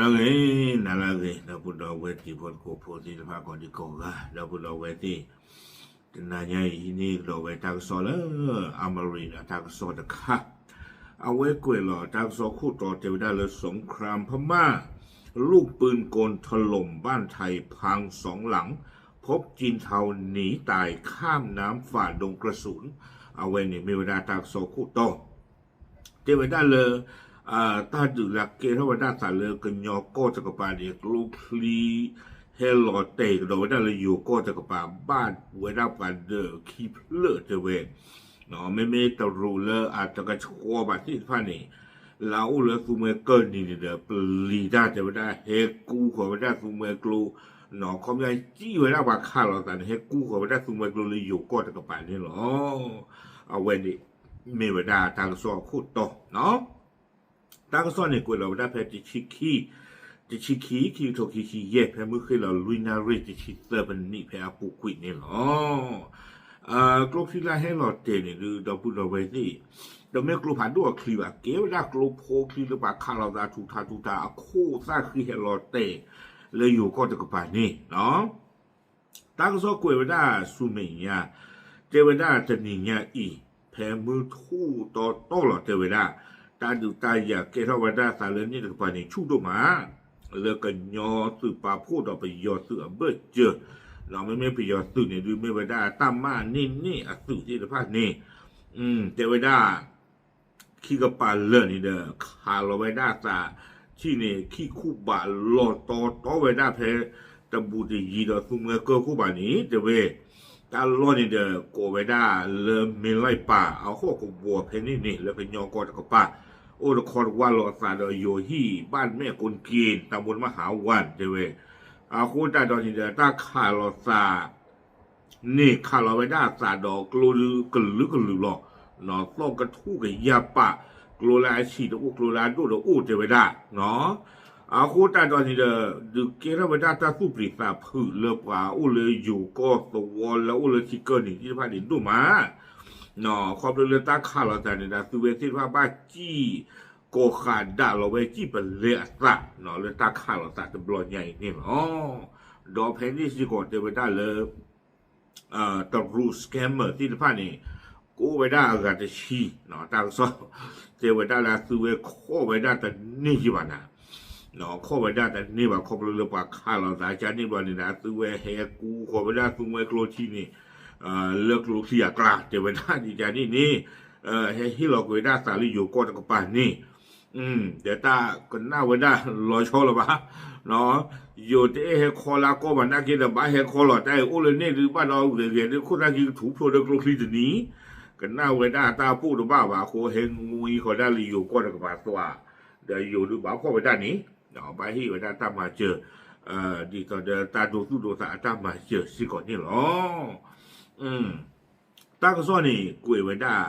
ဂ့ၤ နၤလၢအဂ့ၤ ဒီပုၢ်ဒီဝဲၢ်တံၤဖိသကိးဖိသ့ၣ်တဖၣ်ကိးဒံကိးဂၤ ဒီပုၢ်ဒီဝဲၢ်သ့ၣ်, တနၤညါအံၤ ဟံးန့ၢ်ကဒီးဝဲတၢ်ကစီၣ်လၢ အမရံၤဒီးတၢ်ကစီၣ်တခါ, အဝဲကွဲးလီၤတၢ်ကစီၣ်ခိၣ်တီတဲဝဲဒၣ်လၢ สงครามพม่า ลูกปืนกลถล่มบ้านไทยพังสองหลัง พบจีนเทาหนีตายข้ามน้ำฝ่าดงกระสุน အဝဲန့ၣ်မ့ၢ်ဝဲဒၣ်တၢ်ကစီၣ်ခိၣ်တီ တဲဝဲဒၣ်လၢ တၢ်ဒုးလၢကဲထီၣ်ဝဲဒၣ်သးလၢကညီကီၢ်တကပၤန့ၣ် ကျိချံ ဟဲလီၤတဲာ်ကဒီးဝဲဒၣ်လၢယိၤကီၢ်တကပၤ ဘၣ်ဝဲဒၣ်ပှၤဒၢးခံဖျၢၣ်တဲဝဲ, မ့မ့ၢ်တရူးလၢအတကဆှီဘၣ်သ့ၣ်တဖၣ်န့ၣ် လၢအအိၣ်လၢသူမှဲကၢၢ်နံၤန့ၣ်ဒီး ပျံၤတၢ်တဲဝဲဒၣ် ဟဲကူဃီၤဝဲဒၣ်သူမှဲကျိ, ခီပညီစံၣ်ဝဲဒၣ်ပှၤခးလိာ်သးန့ၣ် ဟဲကူဃီၤဝဲဒၣ်သူမှဲကျိလၢယိၤကီၢ်တကပၤန့ၣ်လီၤ. အဝဲန့ၣ် မ့ၢ်ဝဲဒၣ်တၢ်ကစီၣ်အခိၣ်တီ တၢ်ကစီၣ်န့ၣ် ကွဲးလီၤဝဲဒၣ်ဖဲတဆံခံ, တဆံခံ, ခံကထိခံဆံယဲၢ် ဖဲမုၢ်ဃ့ၢ်လီၤလွံၢ်နၣ်ရံၣ် တဆံသၢပနံး ဖဲအပူၤကွံာ်န့ၣ်လီၤ. ကျိချံလၢဟဲလီၤတဲာ်န့ၣ်ဒုး ဒီပုၢ်ဒီဝဲၢ်သ့ၣ်, တမ့ၢ်ကျိဖးဒိၣ်အချံဘၣ်, ကဲဝဲဒၣ်ကျိဖိချံလၢပှၤခးလိာ်သးထူးထါထူးထါအခိၣ်သၣ်ဃံဟဲလီၤတဲာ် လၢယိၤကီၢ်တကပၤန့ၣ် တၢ်ကစီၣ်ကွဲးဝဲဒၣ်ဆူမဲာ်ညါ, တဲဝဲဒၣ်တနံၤညါအံၤ, ဖဲမုၢ်ထူၣ်တီတီလီၤတဲဝဲဒၣ်, တၢ်ဒုးတၢ်ယၤကဲထီၣ်ဝဲဒၣ်သးလၢန့ၣ်တကပၤန့ၣ် ဆူၣ်ဒိၣ်မး, လၢကညီသုးပာ်ဖှိၣ်ဒီးပယီၤသုးအဘၢၣ်စၢၤ, ဒီးမ့မ့ၢ်ပယီၤသုးန့ၣ်ဒုးမ့ၢ်ဝဲဒၣ်တၢ်မၤန့ၢ်န့ၢ်အသုးသ့ၣ်တဖၣ်န့ၣ်, တဲဝဲဒၣ် ခံကပၤလၢာ်န့ၣ်ဒီး ခးလီၤဝဲဒၣ်သး ထံၣ်န့ၣ် ခံခူၣ်ဘးလီၤတီတီဝဲဒၣ်ဖဲတဘူးတယံၤဒီးသူမှဲကၢၢ်ခိၣ်ဘၣ်န့ၣ် တဲဝဲ, တၢ်လီၢ်န့ၣ်ဒီး ကိးဝဲဒၣ်လၢမ့ၢ်လၢပၢ်အဟီၣ်ကဝီၤဖဲန့ၣ်န့ၣ် လၢကညီကီၢ်တကပၤ, အိၣ်တခီတဝၢ်လိာ်အသးဒီးယိၤဟံၣ် ဘၣ်မဲာ်ကိၣ်က့ၤ တၢ်ဘိတမၣ်ဟးဝၢ်တဲဝဲ, အဃိတၢ်ဒီးန့ၣ်ဒီး တၢ်ခးလီၤသး န့ၣ်ခးလီၤဝဲဒၣ်အသးဒီးကျိဒုးကလုာ်ကလုာ်လီၤ. သီၣ်ကထူၣ်ကယၢ်ပာ်, ကျိလၢအဆံးတအိၣ်ကျိလၢအဒိၣ်တအိၣ်တဲဝဲဒၣ်, အဃိတၢ်ဒီးန့ၣ်ဒီး ဒုးကဲထီၣ်ဝဲဒၣ်တၢ်သူၣ်ပျံၤသးဖုးလၢပှၤအိၣ်လၢယိၤကီၢ်သဝီလၢအအိၣ်လၢထံကၢၢ်နံၤသ့ၣ်တဖၣ်န့ၣ်ဒိၣ်မး, ခီဖျိလၢတၢ်ခးလီၤသးန့ၣ်ဒီး သုဝဲသ့ၣ်တဖၣ်ဘၣ်စံၣ်ကိးဃးဒးလီၤဝဲစံၣ်ပလဲအသး လၢတၢ်ခးလီၤသးတဘျီညါအံၤန့ၣ်လီၤ. ဒီးဖဲန့ၣ်စ့ၢ်ကီးတဲဝဲဒၣ်လၢ တရူး scammer သ့ၣ်တဖၣ်န့ၣ် ကအိၣ်ဝဲဒၣ်အဂၤတဆံ, တၢ်ကစီၣ် တဲဝဲဒၣ်လၢအသုဝဲခီၣ်ဝဲဒၣ်တန့ၢ်ယံၤဘၣ်နၤ, ခီၣ်ဝဲဒၣ်တန့ၢ်ဘၣ် ခီဖျိလၢပှၤခးလီၤသးကန့ၣ်ဘျီန့ၣ်ဒီး အသုဝဲဟဲကူဃီၤဝဲဒၣ်သူမှဲကျိထံန့ၣ် လၢကျိချံအကျါ တဲဝဲဒၣ်ဒ်န့ၣ်န့ၣ်, ဟဲဟ့ၣ်လီၤကွံာ်ဝဲဒၣ်သးလၢယိၤကီၢ်တကပၤန့ၣ် ဒီးတၢ်ကနၣ်ဝဲဒၣ်လီၤဆီလၢၤဘၣ်, ယိၤတအဲၣ်ဟဲခီလၢကီၢ်ဘၣ်နာ်က့ဒီး ဘၣ်ဟဲခီလီၤ တၢ်အံၤအိၣ်လၢန့ၣ်ဒုးဘၣ်ဒီးဂဲၤဂဲၤဒုး ခိၣ်သၣ်ခံကထူဖျိဒီးကျိချံတနံၤ, ကနၣ်ဝဲဒၣ်တၢ်ပိၢ်တဘၣ်ဘၣ်အဃိ ဟဲငွံဃီၤဒၣ်လၢယိၤကီၢ်တကပၤသွါ, ဒီးယိၤဒုးဘၣ်ဖီၣ်ဝဲဒၣ်န့ၣ်, ဘၣ်ဟ့ၣ်ဝဲဒၣ်တၢ်မၤစၢၤ ဒ်သိးဒီးတၢ်ဒိသူၣ်ဒိသးအတၢ်မၤစၢၤစ့ၢ်ကီးန့ၣ်လီၤ. တၢ်ကစီၣ်န့ၣ် ကွဲးဝဲဒၣ်,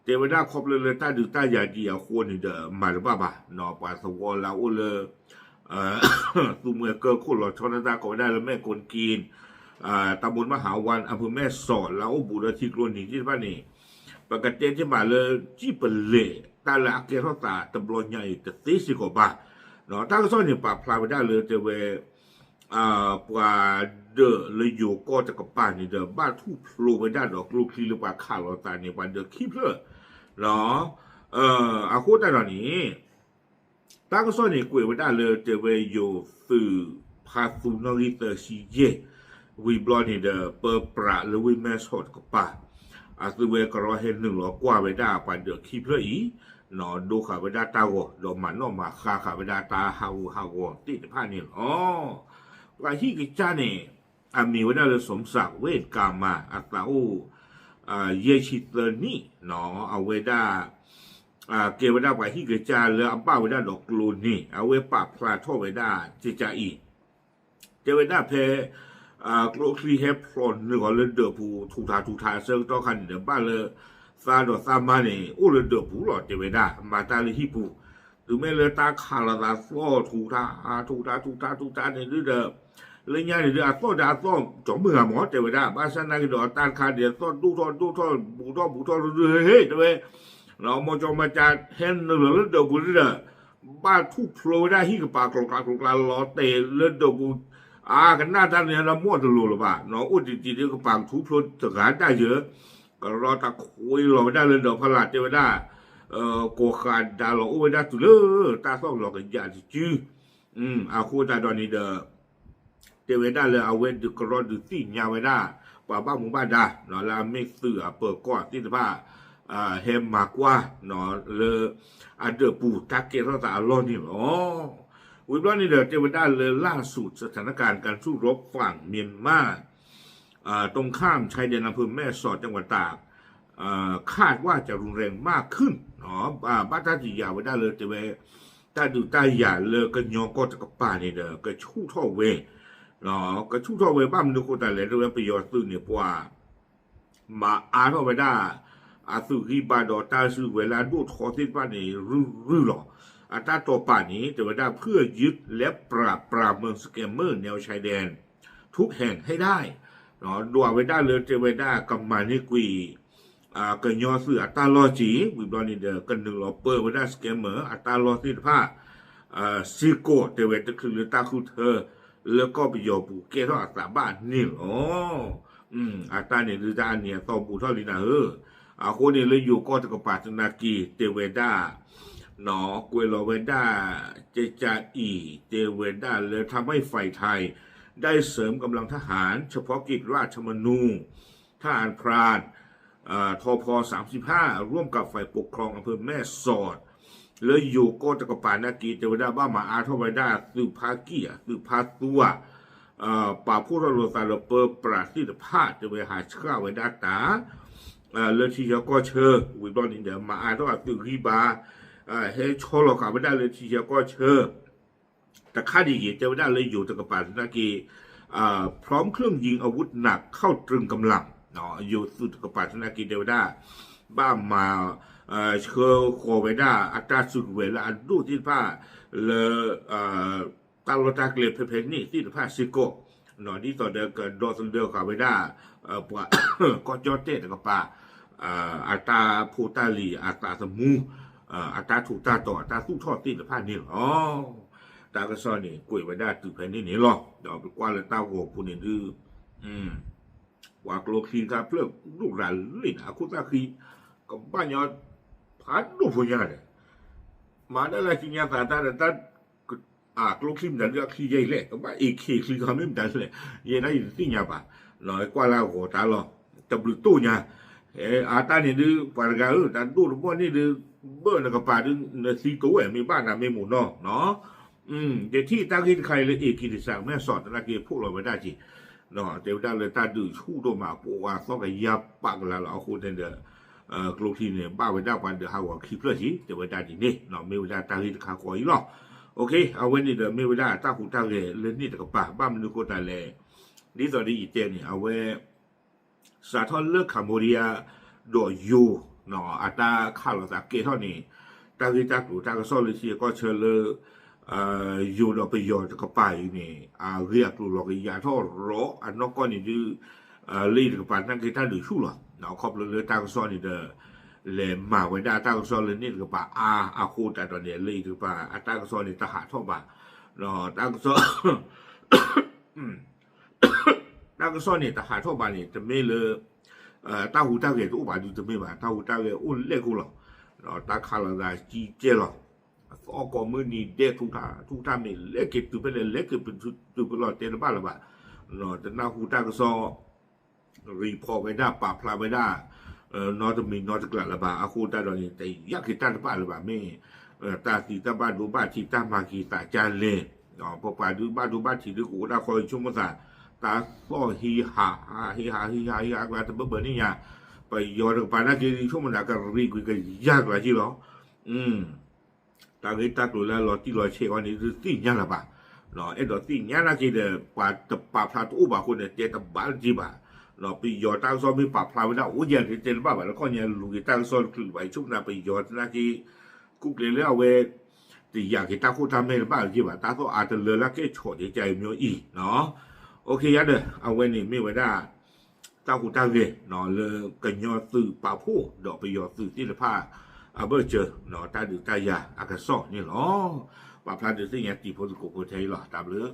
တဲဝဲဒၣ်ခီဖျိလၢတၢ်ဒုးတၢ်ယၤဒံးအဃိန့ၣ်ဒီး မၤတဘၣ်ဘၣ်, ပှၤသဝီလၢအအိၣ်လၢ သူမှဲကၢၢ်ခိၣ်လီၤဆီဒၣ်တၢ်ကိးဝဲဒၣ်လၢမဲာ်ကိၣ်က့ၤ, တၢ်ဘိတမၣ်ဟးဝၢ် အဖုမဲာ်စီၤ လၢအအိၣ်ဘူးဒီးထံကျိနံၤသ့ၣ်တဖၣ်န့ၣ်, ပကတဲတ့ၢ်မးလၢ စံၣ်ပလဲၣ်တၢ်လၢအကဲထီၣ်သးတဘျီညါအံၤတသ့စ့ၢ်ကီးဘၣ်. တၢ်ကစီၣ်န့ၣ် ပာ်ဖျါဝဲဒၣ်လၢတဲဝဲ ပှၤဒၢးလၢယိၤကီၢ်တကပၤန့ၣ်ဒီး ဘၣ်ထူၣ်ဖျိဝဲဒၣ်ဒီးကျိချံလၢပှၤခးလီၤသးန့ၣ် ပှၤဒၢးခံဖျၢၣ်, အဃိတၢ်ဒီးန့ၣ် တၢ်ကစီၣ်န့ၣ်ကွဲးဝဲဒၣ်လၢတဲဝဲယိၤသုးဖါသူနီၣ်ဂံၢ်သၢဆံယဲၢ်, ဝံၤဘျီန့ၣ်ဒီး ပၢပြးလၢဝ့ၢ်မဲၢ်ဆီးတကပၤ, အသုဝဲကရီဟဲနုာ်လီၤကွၢ်ဝဲဒၣ်ပှၤဒၢးခံဖျၢၣ်အံၤ, ဒိဃာ်ဝဲဒၣ်တၢ်ဂီၤ ဒီးမၤနီၣ်မၤဃါဃာ်ဝဲဒၣ်တၢ်ဟးဂူာ်ဟးဂီၤသ့ၣ်တဖၣ်န့ၣ်လီၤ. ပှၤဟံၣ်ကစၢ်န့ၣ် အမံၤဝဲဒၣ်လၢ สมศักดิ์ เวชกามา အသးအိၣ် ယဲၢ်ဆံသၢနံၣ်, အဝဲဒၣ် ကဲဝဲဒၣ်ပှၤဟံၣ်ကစၢ်လၢအဘၣ်ဝဲဒၣ်ဒီးကျိန့ၣ် အဝဲပာ်ဖျါထီၣ်ဝဲဒၣ်ကကါအံၤ, တဲဝဲဒၣ်ဖဲ ကျိချံဟဲဖျိးနုာ်ဃီၤလၢဒၢးပူၤ ထူးထါထူးထါအဆၢကတီၢ်ခါန့ၣ်ဒီး ဘၣ်လၢ သးဒီးသးမါန့ၣ် အိၣ်လၢဒၢးပူၤလီၤ တဲဝဲဒၣ် မၤတၢ်လၢဟံၣ်ပူၤ, တုၤမ့ၢ်လၢတၢ်ခးလိာ်သးသီၣ်ထူးထါ ထူးထါထူးထါထူးထါန့ၣ်ဒုးဒီး လၢညါန့ၣ်ဒုး အသီၣ်ဒီးအသီၣ် ကၠီမုၢ်ဂၤမၢ် တဲဝဲဒၣ် ဘၣ်ဆၣ်နာ်က့ဒီးတၢ်တခါန့ၣ် အသီၣ်ဒိၣ်ထီၣ်ဒိၣ်ထီၣ် ဘူးထီၣ်ဘူးထီၣ်ဒုးဒုး ဟ့ၣ် တဲဝဲ မီၢ်ကၠီမၤကၠါ ဟဲနုာ်လီၤလၢဒၢးပူၤဒုးဒီး ဘၣ်ထူၣ်ဖျိဝဲဒၣ်ဟံၣ်ကပၤကျိၤကျါကျိၤကျါလီၤတဲာ်လၢဒိးပူၤ, အါကနၣ်တၢ်န့ၣ်ဒီးမီၣ်တလိၤလၢၤဘၣ်, အိၣ်တံၤတံၤဒီးကပၤကထူၣ်ဖျိတဂၤဒၣ်ယဲ, ကရီတၢ်ခွ့လီၤဝဲဒၣ်လၢဒီးဖီလာ်တဲဝဲဒၣ်, ကိးဃာ်ဒါလီၤအိၣ်ဝဲဒၣ်တုၤလၢတၢ်သီၣ်လီၤကယးတစု, အဃိသတးဒီးန့ၣ်ဒီး တဲဝဲဒၣ်လၢအဝဲဒုးကရီဒုးသ့ၣ်ညါဝဲဒၣ် ပှၤဘၣ်မူဘၣ်ဒါ လၢအမ့ၢ်သုးအပၢၤကီၢ်သ့ၣ်တဖၣ် ဟဲမၤကွၢ် လၢအဒၢးပူၤတၢ်ကဲထီၣ်သးအလီၢ်န့ၣ်လီၤ. ဝံၤဘျီန့ၣ်ဒီး တဲဝဲဒၣ်လၢ ล่าสุดสถานการณ์การสู้รบฝั่งเมียนมา ตรงข้ามชายแดนอำเภอแม่สอดจังหวัดตาก คาดว่าจะรุนแรงมากขึ้น ဘၣ်တၢ်တယာ်ဝဲဒၣ်လၢတဲဝဲ တၢ်ဒုးတၢ်ယၤလၢကညီကီၢ်တကပၤန့ၣ်ဒီး ကဆူၣ်ထီၣ်ဝဲ, ကဆူၣ်ထီၣ်ဝဲဘၣ်မနုၤအဃိသတးလဲၣ် တဲဝဲပယီၤသုးန့ၣ် ပှၤ မၤအါထီၣ်ဝဲဒၣ် အသုးဂံၢ်ဘါဒီးတၢ်စုကဝဲၤလၢအဒိၣ်ထီသ့ၣ်တဖၣ်န့ၣ် ရုၢ်ရုၢ်လီၤ. အတၢ်တိာ်ပာ်န့ၣ် တဲဝဲဒၣ် เพื่อยึดและปราบปรามเมืองสแกมเมอร์แนวชายแดนทุกแห่งให้ได้ ဒွးဝဲဒၣ်လၢတဲဝဲဒၣ်ကမၤန့ၢ်ကွံာ် ကညီသုးအတၢ်လီၢ်က့ၤ ဝံၤဘျီန့ၣ်ဒီး ကနုာ်လီၤပၢဝဲဒၣ် scammer အတၢ်လီၢ်သ့ၣ်တဖၣ် စ့ၢ်ကီးတဲဝဲတချုးလၢတၢ်ဃုထၢ လၢကီၢ်ပယီၤပူၤကဲထီၣ်အသးဘၣ်န့ၣ်လီၤ. အတၢ်န့ၣ်ဒုးတၢ်အနံၤအသီဘူးထီၣ်လံနၤဧၢ, အဃိန့ၣ်လၢယိၤကီၢ်တကပၤသနာ်က့ တဲဝဲဒၣ် ကွဲးလီၤဝဲဒၣ် ကကအံၤ တဲဝဲဒၣ်လၢ ทำให้ฝ่ายไทยได้เสริมกำลังทหารเฉพาะกิจราชมนู ทหารพราน ทพ สามสิบห้า ร่วมกับฝ่ายปกครองอำเภอแม่สอด လၢယိၤကီၢ်တကပၤနာ်က့ တဲဝဲဒၣ်ဘၣ်မၤအါထီၣ်ဝဲဒၣ်သုးဖါကံၢ်ဧါ သုးဖါသူဧါ ပာ်ဖှိၣ်ထီၣ်လိာ်သးဒီးပၢပြးသ့ၣ်တဖၣ် တဲဝဲဟးဆှၣ်ဝဲဒၣ်တၢ် လၢထံဆၢကီၢ်ဆၢ ဝံၤဘျီန့ၣ်ဒီး မၤအါထီၣ်အသုးဂံၢ်ဘါ ဟဲဆီလီၤဃာ်ဝဲဒၣ်လၢထံဆၢကီၢ်ဆၢ တခါဒ်အံၤ တဲဝဲဒၣ်လၢယိၤတကပၤသနာ်က့ พร้อมเครื่องยิงอาวุธหนักเข้าตรึงกำลัง ယိၤသုးတကပၤသနာ်က့ တဲဝဲဒၣ် ဘၣ်မၤ ဆှၢဃီၤဝဲဒၣ်အတၢ်စုကဝဲၤလၢအဒိၣ်သ့ၣ်တဖၣ် လၢ တၢ်လီၢ်တၢ်ကျဲဖဲဖဲန့ၣ်သ့ၣ်တဖၣ်စ့ၢ်ကီး ဒ်သိးဒီးကဒီသဒၢဃာ်ဝဲဒၣ် ပှၤကီၢ်ကၠီၣ်တဲၣ်တကပၤ အတၢ်ဖိတၢ်လံၤအသးသမူ အတၢ်ထူးတၢ်တီၤအတၢ်သူၣ်ထီၣ်သ့ၣ်တဖၣ်န့ၣ်လီၤ. တၢ်ကစီၣ်န့ၣ် ကွဲးဝဲဒၣ်တုၤဖဲန့ၣ်န့ၣ်လီၤ. ဒီးပကွၢ်လၢတၢ်ဂီၤပူၤန့ၣ်ဒုး ပှၤကျိချံတၢ်ဖျၢၣ်ဒိၣ်ရၤလံနၤ အခိၣ်သၣ်ဃံ ကဘၣ်ညီ ဖးဒိၣ်ဖိညါဒီး မၤတၢ်လၢကံညါသးတၢ်ဒီးတၢ် ကျိချံမတၤဒုးအချံယဲအံၤလဲၣ် ကဘၣ် AK ချံခီမ့ၢ်မတၤလဲၣ် ယဲဒၣ်ယတသ့ၣ်ညါဘၣ် ကွၢ်လၢအဂီၤတၢ်လီၤ တဘျုးတိၢ်ညါ အတၢ်န့ၣ်ဒုး ပှၤတဂၤဧၢ တၢ်ဒိၣ်တဘီၣ်န့ၣ်ဒုး ဘၢၣ်နကပၤဒုး နသံတိဝဲ မ့ၢ်ဘၣ်နၤမ့ၢ်မိၢ်နီၢ်နီၤ ယထံၣ်တၢ်ဂ့ၢ်တခါအံၤလၢ AK တစး မဲၢ်စီၣ်သနာ်က့ ဖှိၣ်လီၤဝဲဒၣ်က့ၤ တဲဝဲဒၣ်လၢတၢ်ဒုးဆူၣ်ဒိၣ်မး ပဝးသီၣ်ကယါပာ်ကလၤလီၤအဃိန့ၣ်ဒီး ကျိချံန့ၣ် ဘၣ်ဝဲဒၣ်ပှၤဒုးဟးဂီၤခံဖျၢၣ်က့ၤ တဲဝဲဒၣ်ဒ်န့ၣ် မ့ၢ်ဝဲဒၣ်တၢ်ဂ့ၢ်တခါဃီအံၤလီၤ. အဝဲန့ၣ်ဒီးမ့ၢ်ဝဲဒၣ်တၢ်ဟူးတၢ်ဂဲၤလၢန့ၣ်တကပၤ ဘၣ်မနုၤဃိသတးလဲၣ် ဒ်သိးဒီးယတဲန့ၣ် အဝဲ စးထီၣ်လၢ Cambodia ဒီးယိၤ အတၢ်ခးလိာ်သးကဲထီၣ်န့ၣ် တၢ်ဂ့ၢ်တၢ်ကျိၤတၢ်ကစီၣ်လၢထံဆၢကီၢ်ဆၢလၢ ယိၤဒီးပယီၤတကပၤအံၤန့ၣ် အဂ့ၢ်အကျိၤလီၤကယၤထီၣ်ရီၤအနီၢ်ကီၢ်န့ၣ်ဒုး လၢအံၤတကပၤသနာ်က့တၢ်ဒုးဆူၣ်လီၤ. ခီဖျိလၢတၢ်ကစီၣ်န့ၣ်ဒီး လဲၤမၤဝဲဒၣ်တၢ်ကစီၣ်လၢန့ၣ်တကပၤအါအဃိသတးဒီးန့ၣ် လၢအံၤတကပၤအတၢ်ကစီၣ်န့ၣ်တဟးထီၣ်ဘၣ်. တၢ်ကစီၣ် တၢ်ကစီၣ်န့ၣ်တဟးထီၣ်ဘၣ်န့ၣ် တမ့ၢ်လၢ တၢ်ဟူးတၢ်ဂဲၤတအိၣ်ဘၣ်ဒုးတမ့ၢ်ဘၣ် တၢ်ဟူးတၢ်ဂဲၤအိၣ်လဲၣ်ကိၣ်လီၤ. တၢ်ခးလိာ်သးကံကဲလီၤ. အသီၣ်ကိးမုၢ်နံၤဒဲးထူးထူးထူးထူးမ့ၢ်လဲၤက့ၤတုၤဖဲလဲၣ် လဲၤက့ၤတုၤဖဲလဲၣ်တဲတဘၣ်လၢၤဘၣ်. တနၢ်ဟူတၢ်ကစီၣ် report ဝဲဒၣ်ပာ်ဖျါဝဲဒၣ် နီတမံၤနီတကျးလၢၤဘၣ် အဃိသတးဒီးန့ၣ် တယာ်က့ၤတၢ်တဘၣ်လၢၤဘၣ် မ့ၢ် တၢ်သံတၢ်ဘၣ်ဒိဘၣ်ထံးတၢ်မၤက့ၤသးကါလဲၣ် ပပှၤဒုးဘၣ်ဒိဘၣ်ထံးဒုးကအိၣ်ဒၣ်ဃီဆိကမိၣ်သး တၢ်သီၣ်ဟံးဟး ဟံးဟးဟံးဟးဟံးဟးကျါတဘၢဘၢန့ၣ်ညါ ပယီၤတကပၤနာ်က့ၤဒုးဆိကမိၣ်သးကရံးကွံာ်ကယါကျါက့ၤလီၤ. တၢ်ဂ့ၢ်တၢ်ကျိၤလၢအလီၤတံၢ်လီၤဆဲးအီၤန့ၣ် ဒုးသ့ၣ်ညါလၢၤဘၣ်. အဲၣ်ဒိးသ့ၣ်ညါနာ်က့ၤဒီး ပှၤတပာ်ဖျါတအိၣ်ဘၣ်အဃိန့ၣ် တဲတဘၣ်လၢၤဘၣ်. ပယီၤတၢ်ကစီၣ်မ့ၢ်ပာ်ဖျါဝဲဒၣ်အိၣ်ယဲၢ်န့ၣ် တဲတဘၣ်ဘၣ်လၢခီၣ်ညါလူၤက့ၤတၢ်ကစီၣ်တချုးလၢၤဘၣ် ယဆိကမိၣ်သးပယီၤသနာ်က့ ကူၣ်ကျဲလၢအဝဲ တယာ်က့ၤတၢ်ခိၣ်တၢ်မဲတဘၣ်လၢၤဘၣ် တၢ်သီၣ်အါတလၢလၢကဲၣ်ဆိးက့ၤကါအံၤမ့ၢ်အံၤ အိၣ်ခ့ယါဒီး အဝဲန့ၣ်မ့ၢ်ဝဲဒၣ် တၢ်ဟူးတၢ်ဂဲၤ လၢကညီသုးပာ်ဖှိၣ်ဒီးပယီၤသုးသ့ၣ်တဖၣ် အဘၢၣ်စၢၤ တၢ်ဒုးတၢ်ယၤအကစီၣ်န့ၣ်လီၤ. ပာ်ဖျါဒုးသ့ၣ်ညါတံၤဖိသကိးဖိထဲအံၤလီၤ. တၢ်ဘျုး